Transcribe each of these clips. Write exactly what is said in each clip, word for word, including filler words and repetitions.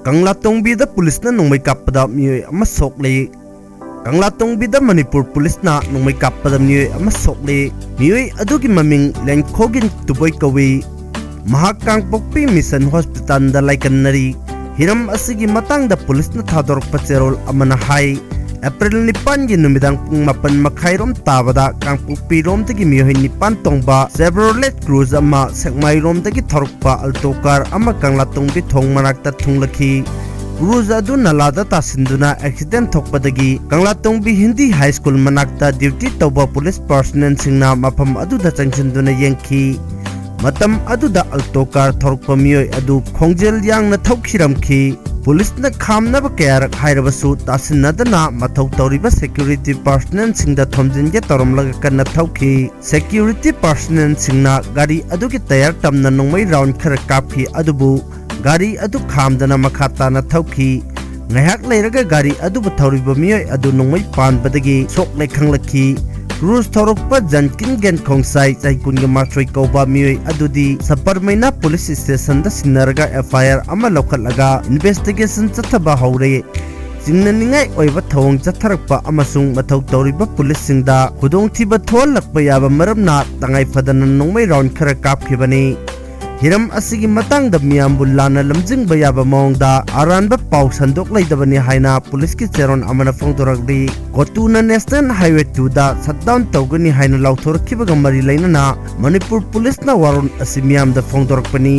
ꯀꯪꯂꯥꯇꯣꯡꯕꯤꯗ ꯄꯨꯂꯤꯁꯅ ꯅꯣꯡꯃꯩ ꯀꯥꯞꯄꯗ ꯃꯤꯑꯣꯏ ꯑꯃ ꯁꯣꯛꯂꯦ꯫ ꯀꯪꯂꯥꯇꯣꯡꯕꯤꯗ ꯃꯅꯤꯄꯨꯔ ꯄꯨꯂꯤꯁꯅ ꯅꯣꯡꯃꯩ ꯀꯥꯞꯄꯗ ꯃꯤꯑꯣꯏ ꯑꯃ ꯁꯣꯛꯂꯦ꯫ ꯃꯤꯑꯣꯏ ꯑꯗꯨꯒꯤ ꯃꯃꯤꯡ ꯂꯦꯟꯈꯣꯒꯤꯟ ꯇꯨꯕꯣꯏ ꯀꯧꯏ꯫ ꯃꯍꯥꯛ ꯀꯥꯡꯄꯣꯛꯄꯤ ꯃꯤꯁꯟ ꯍꯣꯁꯄꯤꯇꯥꯜꯗ ꯂꯥꯏꯀꯟꯅꯔꯤ꯫ ꯍꯤꯔꯝ ꯑꯁꯤꯒꯤ ꯃꯇꯥꯡꯗ ꯄꯨꯂꯤꯁꯅ ꯊꯥꯗꯣꯔꯛꯄ ꯆꯦꯔꯣꯜ ꯑꯃꯅ ꯍꯥꯏ, ꯑꯦꯄ꯭ꯔꯤꯜ ꯅꯤꯄꯥꯟꯒꯤ ꯅꯨꯃꯤꯗꯥꯡ ꯄꯨꯡ ꯃꯥꯄꯟ ꯃꯈꯥꯏꯔꯣꯝ ꯇꯥꯕꯗ ꯀꯥꯡꯄꯣꯛꯄꯤꯔꯣꯝꯗꯒꯤ ꯃꯤꯑꯣꯏ ꯅꯤꯄꯥꯟ ꯇꯣꯡꯕ Chevrolet Cruze ꯑꯃ ꯁꯦꯛꯃꯥꯏꯔꯣꯝꯗꯒꯤ ꯊꯧꯔꯛꯄ Alto car ꯑꯃ ꯀꯪꯂꯥꯇꯣꯡꯕꯤ ꯊꯣꯡ ꯃꯅꯥꯛꯇ ꯊꯨꯡꯂꯈꯤ꯫ Cruze ꯑꯗꯨ ꯅꯂꯥꯗ ꯇꯥꯁꯤꯟꯗꯨꯅ accident ꯊꯣꯛꯄꯗꯒꯤ ꯀꯪꯂꯥꯇꯣꯡꯕꯤ ꯍꯤꯟꯗꯤ ꯍꯥꯏ ꯁ꯭ꯀꯨꯜ ꯃꯅꯥꯛꯇ duty ꯇꯧꯕ ꯄꯨꯂꯤꯁ personnelꯁꯤꯡꯅ ꯃꯐꯝ ꯑꯗꯨꯗ ꯆꯪꯁꯤꯟꯗꯨꯅ ꯌꯦꯡꯈꯤ꯫ ꯃꯇꯝ ꯑꯗꯨꯗ Alto car ꯊꯧꯔꯛꯄ ꯃꯤꯑꯣꯏ ꯑꯗꯨ ꯈꯣꯡꯖꯦꯜ ꯌꯥꯡꯅ ꯊꯧꯈꯤꯔꯝꯈꯤ꯫ ꯄꯨꯂꯤꯁꯅ ꯈꯥꯝꯅꯕ ꯀꯌꯥꯔꯛ ꯍꯥꯏꯔꯕꯁꯨ ꯇꯥꯁꯤꯟꯅꯗꯅ ꯃꯊꯧ ꯇꯧꯔꯤꯕ security personnelꯁꯤꯡꯗ ꯊꯣꯝꯖꯤꯟꯒꯦ ꯇꯧꯔꯝꯂꯒ ꯀꯟꯅ ꯊꯧꯈꯤ꯫ Security personnelꯁꯤꯡꯅ ꯒꯥꯔꯤ ꯑꯗꯨꯒꯤ tyre ꯇꯝꯅ ꯅꯣꯡꯃꯩ round ꯈꯔ ꯀꯥꯞꯈꯤ, ꯑꯗꯨꯕꯨ ꯒꯥꯔꯤ ꯑꯗꯨ ꯈꯥꯝꯗꯅ ꯃꯈꯥ ꯇꯥꯅ ꯊꯧꯈꯤ꯫ ꯉꯥꯏꯍꯥꯛ ꯂꯩꯔꯒ ꯒꯥꯔꯤ ꯑꯗꯨꯕꯨ ꯊꯧꯔꯤꯕ ꯃꯤꯑꯣꯏ ꯑꯗꯨ ꯅꯣꯡꯃꯩ ꯄꯥꯟꯕꯗꯒꯤ ꯁꯣꯛꯂꯦ ꯈꯪꯂꯛꯈꯤ꯫ Cruze ꯊꯧꯔꯛꯄ ꯖꯟꯀꯤꯟ ꯒꯦꯟ ꯈꯣꯡꯁꯥꯏ, ꯆꯍꯤ ꯀꯨꯟꯒ ꯃꯥꯊꯣꯏ ꯀꯧꯕ ꯃꯤꯑꯣꯏ ꯑꯗꯨꯗꯤ ꯁꯄꯔꯃꯩꯅ ꯄꯨꯂꯤꯁ ꯁ꯭ꯇꯦꯁꯟꯗ ꯁꯤꯟꯅꯔꯒ FIR ꯑꯃ ꯂꯧꯈꯠꯂꯒ investigation ꯆꯠꯊꯕ ꯍꯧꯔꯦ꯫ ꯆꯤꯡꯅꯅꯤꯡꯉꯥꯏ ꯑꯣꯏꯕ ꯊꯧꯑꯣꯡ ꯆꯠꯊꯔꯛꯄ ꯑꯃꯁꯨꯡ ꯃꯊꯧ ꯇꯧꯔꯤꯕ ꯄꯨꯂꯤꯁꯁꯤꯡꯗ ꯈꯨꯗꯣꯡꯊꯤꯕ ꯊꯣꯛꯍꯜꯂꯛꯄ ꯌꯥꯕ ꯃꯔꯝꯅ ꯇꯉꯥꯏ ꯐꯗꯅ ꯅꯣꯡꯃꯩ round ꯈꯔ ꯀꯥꯞꯈꯤꯕꯅꯤ꯫ ꯍꯤꯔꯝ ꯑꯁꯤꯒꯤ ꯃꯇꯥꯡꯗ ꯃꯤꯌꯥꯝꯕꯨ ꯂꯥꯟꯅ ꯂꯝꯖꯤꯡꯕ ꯌꯥꯕ ꯃꯑꯣꯡꯗ ꯑꯔꯥꯟꯕ ꯄꯥꯎ ꯁꯟꯗꯣꯛꯂꯣꯏꯗꯕꯅꯤ ꯍꯥꯏꯅ ꯄꯨꯂꯤꯁꯀꯤ ꯆꯦꯔꯣꯜ ꯑꯃꯅ ꯐꯣꯡꯗꯣꯔꯛꯂꯤ꯫ ꯀꯣꯇꯨꯅ National Highway two ꯗ shutdown ꯇꯧꯒꯅꯤ ꯍꯥꯏꯅ ꯂꯥꯎꯊꯣꯔꯛꯈꯤꯕꯒ ꯃꯔꯤ ꯂꯩꯅꯅ ꯃꯅꯤꯄꯨꯔ ꯄꯨꯂꯤꯁꯅ ꯋꯥꯔꯣꯜ ꯑꯁꯤ ꯃꯤꯌꯥꯝꯗ ꯐꯣꯡꯗꯣꯔꯛꯄꯅꯤ꯫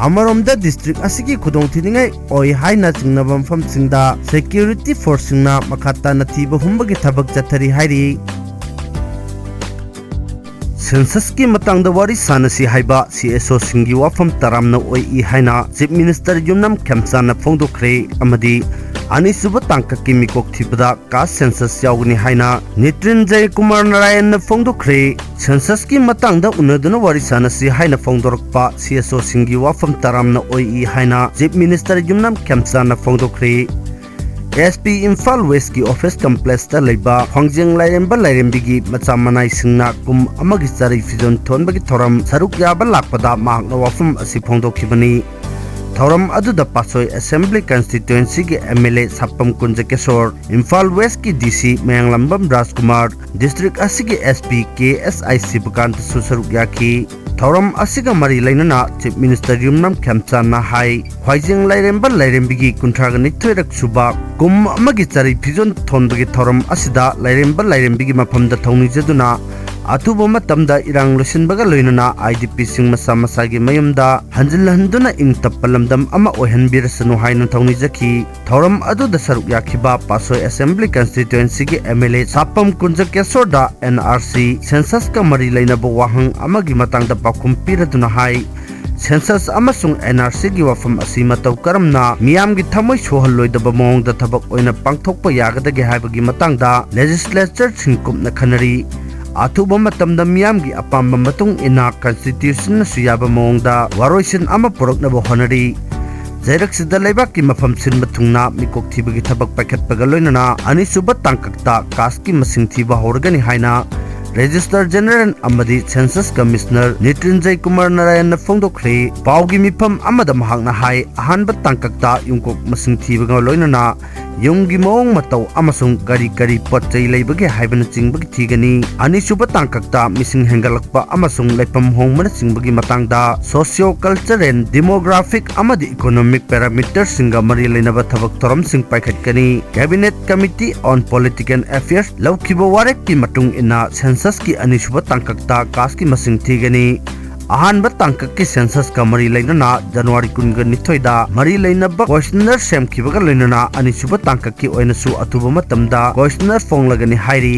ꯑꯃꯔꯣꯝꯗ district ꯑꯁꯤꯒꯤ ꯈꯨꯗꯣꯡꯊꯤꯅꯤꯡꯉꯥꯏ ꯑꯣꯏ ꯍꯥꯏꯅ ꯆꯤꯡꯅꯕ ꯃꯐꯝꯁꯤꯡꯗ security forceꯁꯤꯡꯅ ꯃꯈꯥ ꯇꯥꯅ ꯊꯤꯕ ꯍꯨꯝꯕꯒꯤ ꯊꯕꯛ ꯆꯠꯊꯔꯤ ꯍꯥꯏꯔꯤ꯫ Censusꯀꯤ ꯃꯇꯥꯡꯗ ꯋꯥꯔꯤ ꯁꯥꯟꯅꯁꯤ ꯍꯥꯏꯕ CSOꯁꯤꯡꯒꯤ ꯋꯥꯐꯝ ꯇꯔꯥꯝꯅ ꯑꯣꯏ ꯍꯥꯏꯅ Chief Minister ꯌꯨꯝꯅꯥꯝ ꯈꯦꯝꯆꯥꯟꯅ ꯐꯣꯡꯗꯣꯛꯈ꯭ꯔꯦ ꯑꯃꯗꯤ ꯑꯅꯤꯁꯨꯕ ꯇꯥꯡꯀꯛꯀꯤ ꯃꯤꯀꯣꯛ ꯊꯤꯕꯗ caste census ꯌꯥꯎꯒꯅꯤ ꯍꯥꯏꯅ ꯅꯤꯇ꯭ꯔꯤꯟ ꯖꯌꯀꯨꯃꯥꯔ ꯅꯥꯔꯥꯌꯟꯅ ꯐꯣꯡꯗꯣꯛꯈ꯭ꯔꯦ꯫ Censusꯀꯤ ꯃꯇꯥꯡꯗ ꯎꯅꯗꯨꯅ ꯋꯥꯔꯤ ꯁꯥꯟꯅꯁꯤ ꯍꯥꯏꯅ ꯐꯣꯡꯗꯣꯔꯛꯄ CSOꯁꯤꯡꯒꯤ ꯋꯥꯐꯝ ꯇꯔꯥꯝꯅ ꯑꯣꯏ ꯍꯥꯏꯅ Chief Minister ꯌꯨꯝꯅꯥꯝ ꯈꯦꯝꯆꯥꯟꯅ ꯐꯣꯡꯗꯣꯛꯈ꯭ꯔꯦ꯫ SP ꯏꯝꯐꯥꯜ Westꯀꯤ office complexꯇ ꯂꯩꯕ ꯈ꯭ꯋꯥꯡꯖꯦꯡ ꯂꯥꯏꯔꯦꯝꯕ ꯂꯥꯏꯔꯦꯝꯕꯤꯒꯤ ꯃꯆꯥ ꯃꯅꯥꯏꯁꯤꯡꯅ ꯀꯨꯝ ꯑꯃꯒꯤ ꯆꯥꯔꯩ ꯐꯤꯖꯣꯜ ꯊꯣꯟꯕꯒꯤ ꯊꯧꯔꯝ ꯁꯔꯨꯛ ꯌꯥꯕ ꯂꯥꯛꯄꯗ ꯃꯍꯥꯛꯅ ꯋꯥꯐꯝ ꯑꯁꯤ ꯐꯣꯡꯗꯣꯛꯈꯤꯕꯅꯤ꯫ ꯊꯧꯔꯝ ꯑꯗꯨꯗ ꯄꯥꯠꯁꯣꯏ Assembly Constituency ꯒꯤ M L A ꯁꯥꯄꯝ ꯀꯨꯟꯖꯀꯦꯁꯣꯔ, Imphal West ꯀꯤ D C ꯃꯌꯥꯡꯂꯝꯕꯝ ꯔꯥꯖꯀꯨꯃꯥꯔ, district ꯑꯁꯤꯒꯤ S P K S I ꯁꯤꯕꯀꯥꯟꯇꯁꯨ ꯁꯔꯨꯛ ꯌꯥꯈꯤ꯫ ꯊꯧꯔꯝ ꯑꯁꯤꯒ ꯃꯔꯤ ꯂꯩꯅꯅ Chief Minister ꯌꯨꯝꯅꯥꯝ ꯈꯦꯝꯆꯥꯟꯅ ꯍꯥꯏ, ꯈ꯭ꯋꯥꯏꯖꯦꯡ ꯂꯥꯏꯔꯦꯝꯕ ꯂꯥꯏꯔꯦꯝꯕꯤꯒꯤ ꯀꯨꯟꯊ꯭ꯔꯥꯒ ꯅꯤꯊꯣꯏꯔꯛ ꯁꯨꯕ ꯀꯨꯝ ꯑꯃꯒꯤ ꯆꯔꯩ ꯐꯤꯖꯣꯜ ꯊꯣꯟꯕꯒꯤ ꯊꯧꯔꯝ ꯑꯁꯤꯗ ꯂꯥꯏꯔꯦꯝꯕ ꯂꯥꯏꯔꯦꯝꯕꯤꯒꯤ ꯃꯐꯝꯗ ꯊꯧꯅꯤꯖꯗꯨꯅ ꯑꯊꯨꯕ ꯃꯇꯝꯗ ꯏꯔꯥꯡ ꯂꯣꯏꯁꯤꯟꯕꯒ ꯂꯣꯏꯅꯅ I D P ꯁꯤꯡ ꯃꯁꯥ ꯃꯁꯥꯒꯤ ꯃꯌꯨꯝꯗ ꯍꯟꯖꯤꯜꯍꯟꯗꯨꯅ ꯏꯪ ꯇꯞꯄ ꯂꯝꯗꯝ ꯑꯃ ꯑꯣꯏꯍꯟꯕꯤꯔꯁꯅꯨ ꯍꯥꯏꯅ ꯊꯧꯅꯤꯖꯈꯤ꯫ ꯊꯧꯔꯝ ꯑꯗꯨꯗ ꯁꯔꯨꯛ ꯌꯥꯈꯤꯕ ꯄꯥꯠꯁꯣꯏ Assembly Constituency ꯒꯤ M L A ꯁꯥꯄꯝ ꯀꯨꯟꯖꯀꯦꯁꯣꯔꯗ N R C census ꯀ ꯃꯔꯤ ꯂꯩꯅꯕ ꯋꯥꯍꯪ ꯑꯃꯒꯤ ꯃꯇꯥꯡꯗ ꯄꯥꯎꯈꯨꯝ ꯄꯤꯔꯗꯨꯅ ꯍꯥꯏ, census ꯑꯃꯁꯨꯡ N R C ꯒꯤ ꯋꯥꯐꯝ ꯑꯁꯤ ꯃꯇꯧ ꯀꯔꯝꯅ ꯃꯤꯌꯥꯝꯒꯤ ꯊꯃꯣꯏ ꯁꯣꯍꯜꯂꯣꯏꯗꯕ ꯃꯑꯣꯡꯗ ꯊꯕꯛ ꯑꯣꯏꯅ ꯄꯥꯡꯊꯣꯛꯄ ꯌꯥꯒꯗꯒꯦ ꯍꯥꯏꯕꯒꯤ ꯃꯇꯥꯡꯗ legislature ꯁꯤꯡ ꯀꯨꯞꯅ ꯈꯟꯅꯔꯤ꯫ ꯑꯊꯨꯕ ꯃꯇꯝꯗ ꯃꯤꯌꯥꯝꯒꯤ ꯑꯄꯥꯝꯕ ꯃꯇꯨꯡ ꯏꯟꯅ Constitution ꯅꯁꯨ ꯌꯥꯕ ꯃꯑꯣꯡꯗ ꯋꯥꯔꯣꯏꯁꯤꯟ ꯑꯃ ꯄꯨꯔꯛꯅꯕ ꯍꯣꯠꯅꯔꯤ꯫ ꯆꯩꯔꯛꯁꯤꯗ ꯂꯩꯕꯥꯛꯀꯤ ꯃꯐꯝ ꯁꯤꯟꯕ ꯊꯨꯡꯅ ꯃꯤꯀꯣꯛ ꯊꯤꯕꯒꯤ ꯊꯕꯛ ꯄꯥꯏꯈꯠꯄꯒ ꯂꯣꯏꯅꯅ ꯑꯅꯤꯁꯨꯕ ꯇꯥꯡꯀꯛꯇ caste ꯀꯤ ꯃꯁꯤꯡ ꯊꯤꯕ ꯍꯧꯔꯒꯅꯤ ꯍꯥꯏꯅ Registrar General ꯑꯃꯗꯤ Census Commissioner ꯅꯤꯇ꯭ꯔꯤꯟꯖꯩ ꯀꯨꯃꯥꯔ ꯅꯥꯔꯥꯌꯟꯅ ꯐꯣꯡꯗꯣꯛꯈ꯭ꯔꯦ꯫ ꯄꯥꯎꯒꯤ ꯃꯤꯐꯝ ꯑꯃꯗ ꯃꯍꯥꯛꯅ ꯍꯥꯏ, ꯑꯍꯥꯟꯕ ꯇꯥꯡꯀꯛꯇ ꯌꯨꯝꯀꯣꯛ ꯃꯁꯤꯡ ꯊꯤꯕꯒ ꯂꯣꯏꯅꯅ ꯌꯨꯝꯒꯤ ꯃꯑꯣꯡ ꯃꯇꯧ ꯑꯃꯁꯨꯡ ꯀꯔꯤ ꯀꯔꯤ ꯄꯣꯠ ꯆꯩ ꯂꯩꯕꯒꯦ ꯍꯥꯏꯕꯅꯆꯤꯡꯕꯒꯤ ꯊꯤꯒꯅꯤ꯫ ꯑꯅꯤꯁꯨꯕ ꯇꯥꯡꯀꯛꯇ ꯃꯤꯁꯤꯡ ꯍꯦꯟꯒꯠꯂꯛꯄ ꯑꯃꯁꯨꯡ ꯂꯩꯐꯝ ꯍꯣꯡꯕꯅꯆꯤꯡꯕꯒꯤ ꯃꯇꯥꯡꯗ socio cultural, demographic ꯑꯃꯗꯤ economic parameter ꯁꯤꯡꯒ ꯃꯔꯤ ꯂꯩꯅꯕ ꯊꯕꯛ ꯊꯧꯔꯝꯁꯤꯡ ꯄꯥꯏꯈꯠꯀꯅꯤ꯫ Cabinet Committee on Political Affairs ꯂꯧꯈꯤꯕ ꯋꯥꯔꯦꯞꯀꯤ ꯃꯇꯨꯡ ꯏꯟꯅ census ꯀꯤ ꯑꯅꯤꯁꯨꯕ ꯇꯥꯡꯀꯛꯇ caste ꯀꯤ ꯃꯁꯤꯡ ꯊꯤꯒꯅꯤ꯫ ꯑꯍꯥꯟꯕ ꯇꯥꯡꯀꯛꯀꯤ census ꯀ ꯃꯔꯤ ꯂꯩꯅꯅ January ꯀꯨꯟꯒ ꯅꯤꯊꯣꯏꯗ ꯃꯔꯤ ꯂꯩꯅꯕ questionnaire ꯁꯦꯝꯈꯤꯕꯒ ꯂꯣꯏꯅꯅ ꯑꯅꯤꯁꯨꯕ ꯇꯥꯡꯀꯛꯀꯤ ꯑꯣꯏꯅꯁꯨ ꯑꯊꯨꯕ ꯃꯇꯝꯗ questionnaire ꯐꯣꯡꯂꯒꯅꯤ ꯍꯥꯏꯔꯤ꯫